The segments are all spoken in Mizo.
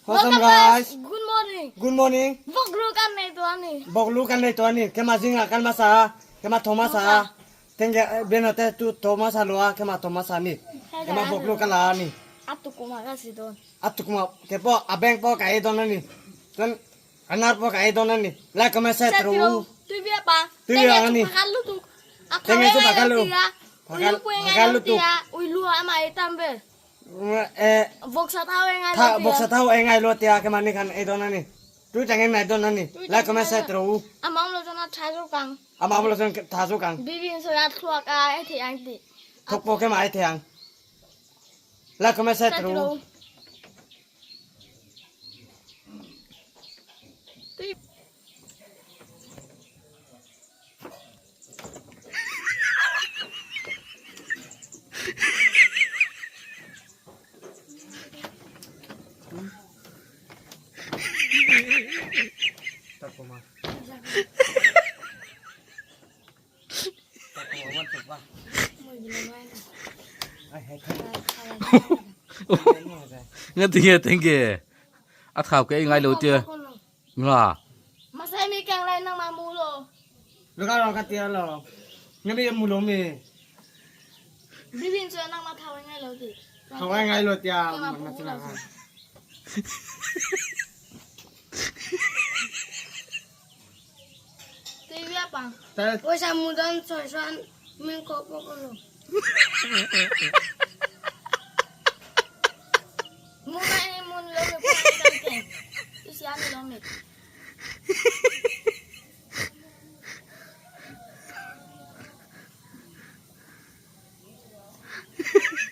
Welcome guys. Good morning. Good morning. Boklu kan nei to ani. Boklu kan nei to ani. Kema zinga kan masa. Kema Thomas a. Tenge bena te tu Thomas a loa kema Thomas ani. Kema boklu kan la ani. Atu kuma ka si don. Atu kuma ke po a bank po ka ei don ani. Chuan anar po ka ei don ani. Like comment share tru. Tui bia pa. Tui bia ani. Pakal lu tu. Tenge chu pakal lu. Pakal pakal lu tu. Ui lu ama ei tam be. Voksa thau ei ngai lo tia ke mani khan ei don ani. Tu tangin nai don ani. Like comment share tru. Amam lo chona tha zo kang. Amam lo chon tha zo kang. Bibin so ya thluak a ei the ang ti. Thok po ke ma ei the ang. Like comment share tru. Nga tinge tenge a thau ke ngai lo tia nga Ma sai mi kang lai nang ma mu lo. Lu ka ro ka tia lo. Nga mi mu lo mi. Bibin so nang ma thau ngai lo ti. Thau ngai lo tia ma china ha. Ti bia pa. 我想木当船上面搞不过了。 Mu na e mun lo me ko kan ke. Isi ani lo me.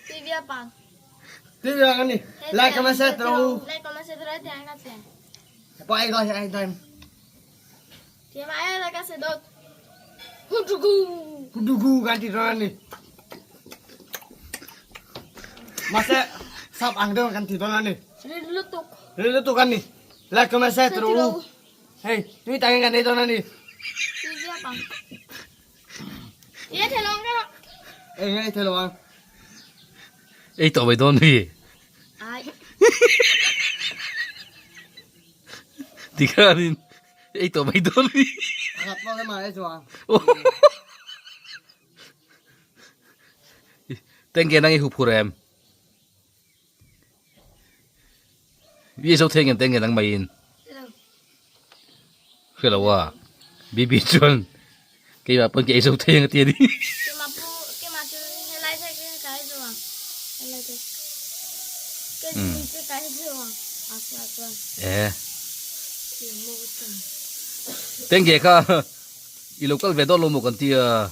Ti bia pa. Ti bia ani. Like comment share tru. Like comment share tru ti ang ka ti. Po ai doi ai doi. Ti ma ai la ka se dot. Hudugu. Hudugu kan ti don ani. Ma se sap ang don kan ti don ani. Rilutuk. Rilutuk ani. Like comment share tru. Hey, tui tangin kan ei don ani. Ti bia pa. Ye thelong ka. Ei ngai thelong. Ei to mai don ni. Ai. Tikhanin ei to mai don ni. Khat po ma ei chuang. Tenge nang i hu phurem. Ye zo theng tenge nang mai in. Hello wa. Bibi chuan keimah pawn ke ei zo theng a ti a ni. Keimah pu keimah chu helai te ka ei zo ang. Helai te. Ke te ka ei zo ang. A chuan chuan. E. Tenge kha i lo kal ve dawn lo maw kan ti a.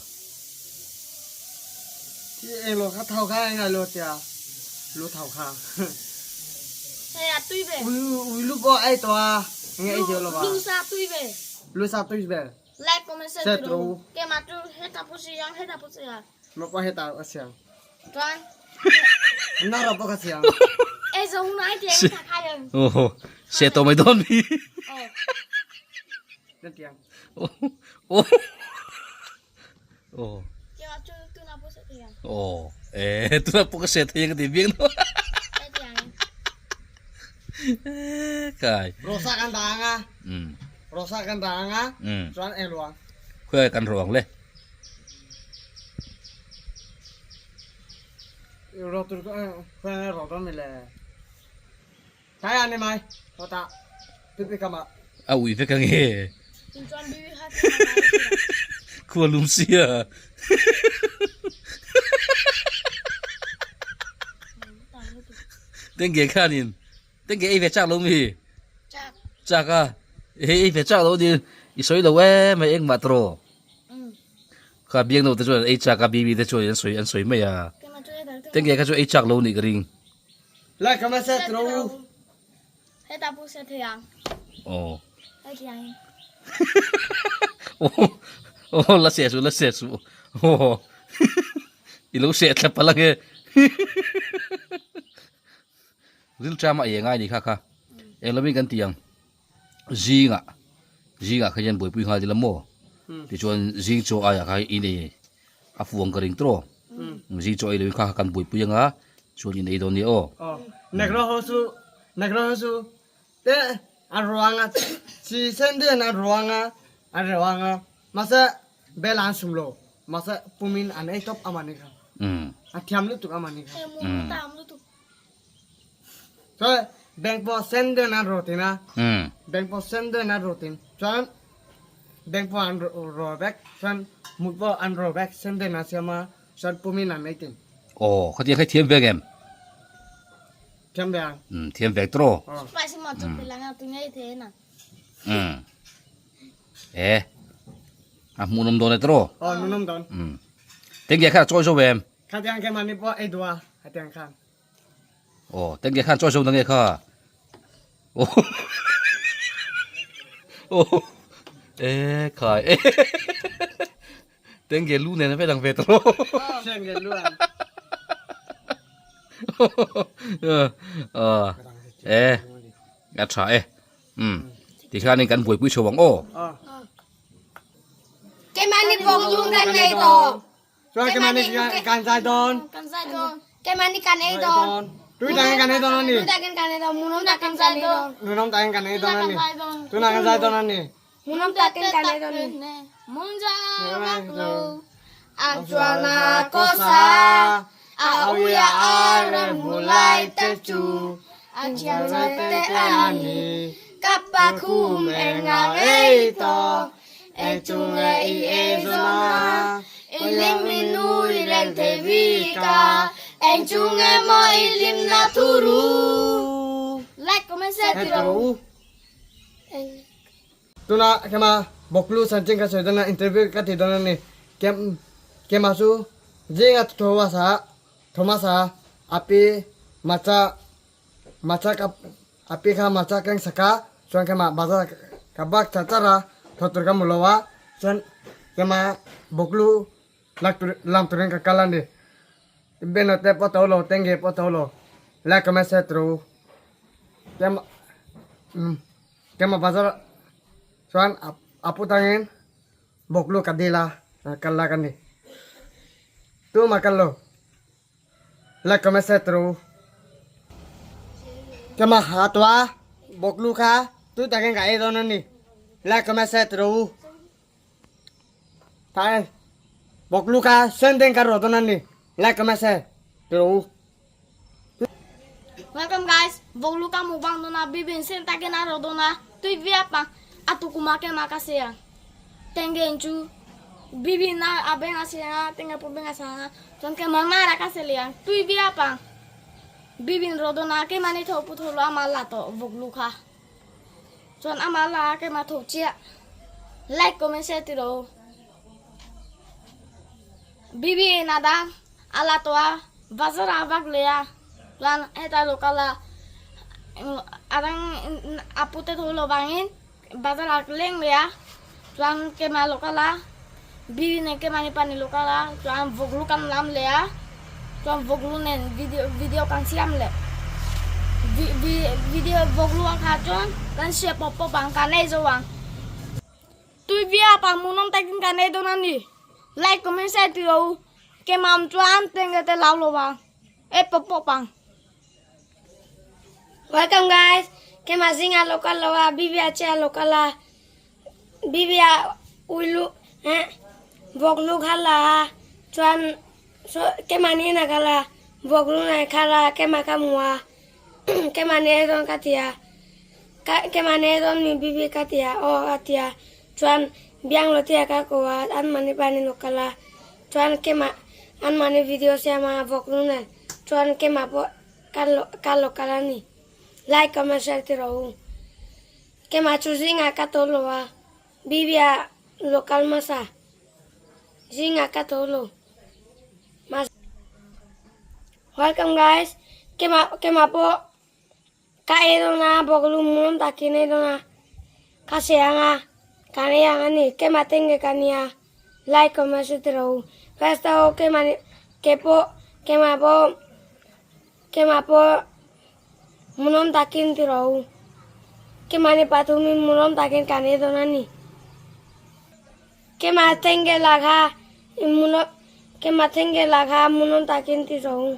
Thi eng lo kha thau kha eng ai lo tia. Lu thau kha. Hei a tui ve. Ui ui lu pawh a ei tawh a. Eng ei zeu lo va. Lu sa tui ve. Lu sa tui ve. Like comment share tru. Keimah chu heta pawh si ang heta pawh si ang. Ma pawh heta a siang. Chuan. Na ro pawh ka siang. Ei zo hun ai tiang tha khai ang. Oh se tawh mai dawn mi. Oh. Na tiang. Oh. Oh. Oh. Keimah chu tuna pawh se thei ang. Oh. Eh tuna pawh ka se thei ang ka ti biak no. Ei tiang. Kai. Rosa kan dah ang a. Rosa kan dah ang a. Chuan eng ruang. Khawi kan ruang le. Ro tur khawi nge ro dawn mi le. Thai an ni mai. Ho ta. Pipi kama. A ui vek ang e. Chuan bibi kha Khua lum sia. Tengge khanin tengge ei ve chak lo mi. Chak. Chak a. Hei ei ve chak lo ni i sawi lo em mai engmah tawh. Kha biang no te chuan ei chak a bibi te chuan an sawi an sawi mai a. Tengge kha chu ei chak lo nih ka ring. Like comment share tawh. Heta pu se thei ang. Aw. Hei thiang in. Aw aw la seh suh la seh suh aw i lo seh thlap palh ange ril tram a ei angai ni kha kha eng lamin kan ti ang zingah zingah kha hian buaipui nghal ila maw tichuan zing chaw aiah kha in ei a fuang ka ring tawh zing chaw ei loin kha kha kan buaipui anga chuan in ei dawn nia aw. Aw negro ho chu negro ho chu. Te a ruanga chi sen den a ruanga a ruanga mase bel an sum lo mase pumin an ei top amani kha a thiam lutuk amani kha so bank po sen den an rotina bank po sen den an rotin chuan bank po an ro vek chuan mut po an ro vek sen den a siama chuan pumin an ei tin aw khatia kha thiam vek em Thiam ve ang. Um thiam vek tawh. Spicy ma chu pe langa tu ngei the na. Um e a hmuh nawm dawn e tawh. Aw hmuh nawm dawn. Um tengge khan a chawi zo em. Khatiang khe mahni pawh ei duh a khatiang khan. Aw tengge khan chawi zo na nge kha. Aw aw e khai e Tengge lu nen a vek ang ve tawh. Tengge lu ang. E a tha e. Um tikhianin kan buaipui chho ang aw. Keimahni bawng lung kan nei dawn. Chuan keimahni kan zai dawn. Kan zai dawn. Keimahni kan ei dawn. Tui takin kan ei dawn a ni. Tui takin kan ei dawn. Munawm takin kan ei dawn. Munawm takin kan ei dawn a ni. Tunah kan zai dawn a ni. Hmuhnawm takin kan ei dawn ni. Munja vak lo a chuan a kaw sa a uia a rem hmu lai te chu a thian chai te a ni ka pa khum eng ang ei tawh eng chung e i ei zawn a i lim i nui reng thei bik a eng chung e maw i lim na thu ru. Like comment share ti rawh. Tuna kema Bawklu chanchin ka sawi dawn a, interview ka ti dawn a ni. Kem kema chu zinga Thomasa Thomasa api macha macha ka api kha macha keng saka chuan kema bazar ka bak char char a thaw tur ka hmu lo a chuan kema Bawklu lak tur lam turin ka kal a ni. Beno te pawh to lo tenge pawh to lo like comment share tur u kema umm. Kema bazar chuan a pu tangin bawklu ka dil a kal lak a ni. Tumah kal lo. Like comment share tur u. Kema ha tua bawklu kha tu takin ka ei dawn a ni. Like comment share tur u. Thai bawklu kha sen deng ka rawh dawn a ni. Like comment share tur u. Welcome guys, voklu ka mukbang dona bibin sen takin a ro dona tui via pa atu kuma ke ma ka se tenge inchu bibin na a beng a se a tenge po beng a sa chuan ke ma na ra ka se liang tui via pa bibin ro dona ke mani tho pu tho lo ama la to voklu kha chuan ama la ke ma tho chia like comment share ti ro bibin ada A la tawh a, bazar ah vak leh a, chuan hetlai local ah a dang a pute tho lo vangin bazar ah leng leh a, chuan keimah local ah biri nen keimahni pahnih local ah chuan vawklu kan lam leh a, chuan vawklu nen video video kan siam leh video vawklu ang kha chuan kan hria pawp pawp ang kan ei zo ang. Tui via pa hmuhnawm takin kan ei dawn a ni. Like comment share tih rawh u. Keimah chuan tenge te lau lo vang e pawp pawp ang. Welcome guys, keimah zingah local lo a bibia che a local a bibia uilu eh vawklu khala a chuan keimah ni na khala vawklu nai khala keimah ka hmu a keimah ni ei dawn ka ti a keimah ni ei dawn mi bibi ka ti a aw a ti a chuan biang lo tia ka ko a an mahni pahin a local a. Chuan keimah anmahni video siam a vawk nu nen chuan keimah pawh ka lo kal a ni. Like comment share ti rawh u. Keimah chu zingah ka tawh lo a, Bibia lo kal hmasa. Zingah ka tawh lo. Welcome guys, keimah keimah pawh Ka ei dawn a, bawklu mum takin ei dawn a, ka se ang a, kan ei ang a ni, keimah te nge ka nia, like comment share ti rawh u, first a aw keimah ni keipawh keimah pawh keimah pawh hmuhnawm takin ti rawh u, keimah ni pathumin hmuhnawm takin kan ei dawn a ni, keimah te nge la kha hmuhnawm keimah te nge la kha hmuhnawm takin ti rawh u.